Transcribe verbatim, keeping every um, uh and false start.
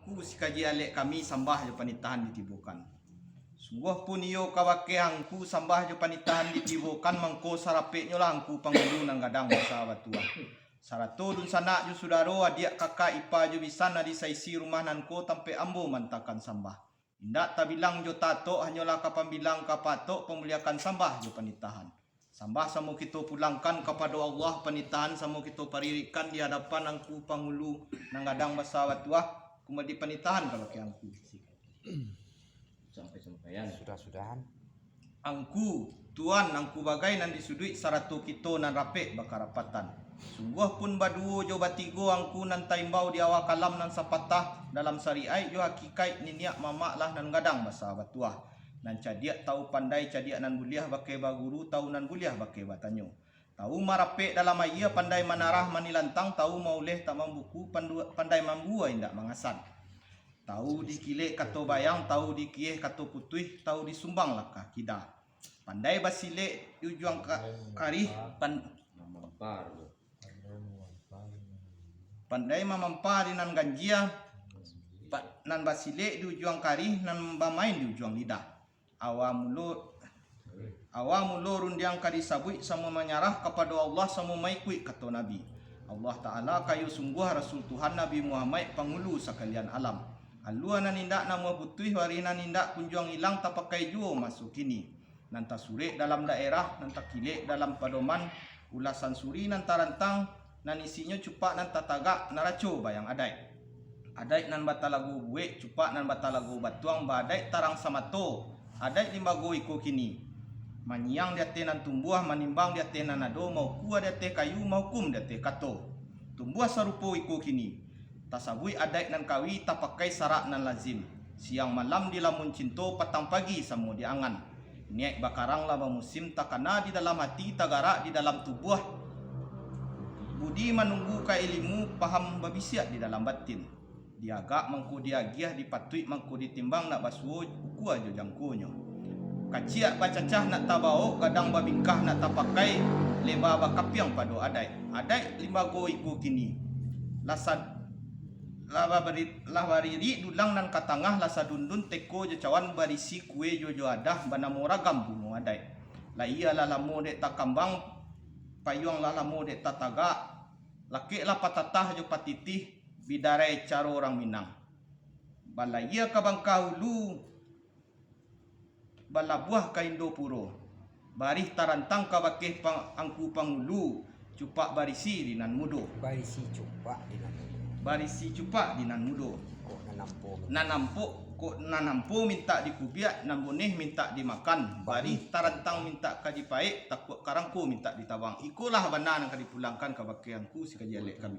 Angku sikaji alek kami sambah jo panitahan ditibokan. Sungguah pun iyo kabake angku sambah jo panitahan ditibokan, mangko sarapeknyolah angku pangulu nan gadang basa batuah. Sarato dunsanak jo sudaro, adiak kakak ipa jo bisan, adi saisi rumah nan ko tampek ambo mantakan sambah. Indak tabilang jo tatok, hanyolah ka pambilang ka patok, pamuliakan sambah jo panitahan. Sambah samo kito pulangkan kapado Allah, panitahan samo kito paririkkan di hadapan angku pangulu nan gadang basa batuah, kumbali panitahan kabake angku. Sampai sampaian. Sudah-sudahan. Angku, tuan, angku bagai nan di suduik, sarato kito nan rapek bakarapatan. Sungguah pun baduo jo batigo angku nan taimbau di awa kalam nan sapatah, dalam sariaik jo hakikaik niniak mamak lah nan gadang basa batuah. Nan cadiak tahu pandai, cadiak nan buliah bakeh baguru, tahu nan buliah bakeh batanyo. Tahu marapek dalam aia, pandai manarah manilantang, tahu mauleh tak mambuku, pandu-, pandai mambua indak mangasan. Tahu dikilek kato bayang, tahu dikieh kato putuih, tahu disumbang lakah kida. Pandai basilek di ujuang ka-, karih, pan-, Mamampar tu. Pandai mamampa di nan ganjia, pa-, nan basilek di ujuang karih, nan bamain di ujuang lidah. Awa mulo, awa mulo rundiang ka disabuik, samo manyarah kapado Allah, samo maikuik kato Nabi. Allah Ta'ala kayo sungguah, Rasul Tuhan Nabi Muhammad, pangulu sakalian alam. Alua nan indak namuah putuih, warih nan indak kunjuang ilang, tapakai juo maso kini. Nan tasurek dalam daerah, nan takilek dalam padoman, ulasan suri nan tarantang, nan isinyo cupak nan tatagak, naraco bayang adaik. Adaik nan batalago buek, cupak nan batalago batuang, baadaik tarang samato, adaik limbago iko kini. Manyiang di ateh nan tumbuah, manimbang di ateh nan ado, maukua di ateh kayu, mahukum di ateh kato. Tumbuah sarupo iko kini. Tasabuik adaik nan kawi, tapakai sarak nan lazim. Siang malam dilamun cinto, patang pagi samo di angan. Niaik bakarang lah bamusim, takana di dalam hati, tagarak di dalam tubuah. Budi manunggu ka ilimu, paham babisiak di dalam batin. Diagak mangko diagiah, dipatuik mangko ditimbang, nak basuo ukua jo jangkonyo. Kaciak bacacah nak tabaok, gadang babingkah nak tapakai, leba bakapiang pado adaik. Adaik limbago iko kini. Lah sad-, lah babari-, lah bariri dulang nan ka tangah, lah sadundun teko jo cawan, barisi kue jo, jo adah, banamo ragam bungo adaik. Lah iyo lah lamo dek takambang, payuang lah lamo dek tatagak, lakek lah patatah jo patitih, bidarai caro urang Minang. Balayia ka Bangka Ulu, balabuah ka Indopuro. Barih tarantang kabakeh pang-, angku pangulu, cupak barisi di nan mudo. Barisi cupak di nan mudo. Barisi cupak di nan mudo. Kok nan ampo mintak. Nan ampo, kok nan ampo mintak dikubiak, nan boneh mintak dimakan. Barih tarantang mintak ka dipaek, takuak karangko mintak ditabang. Ikolah bana nan ka dipulangkan kabakeh angku sikaji alek kami.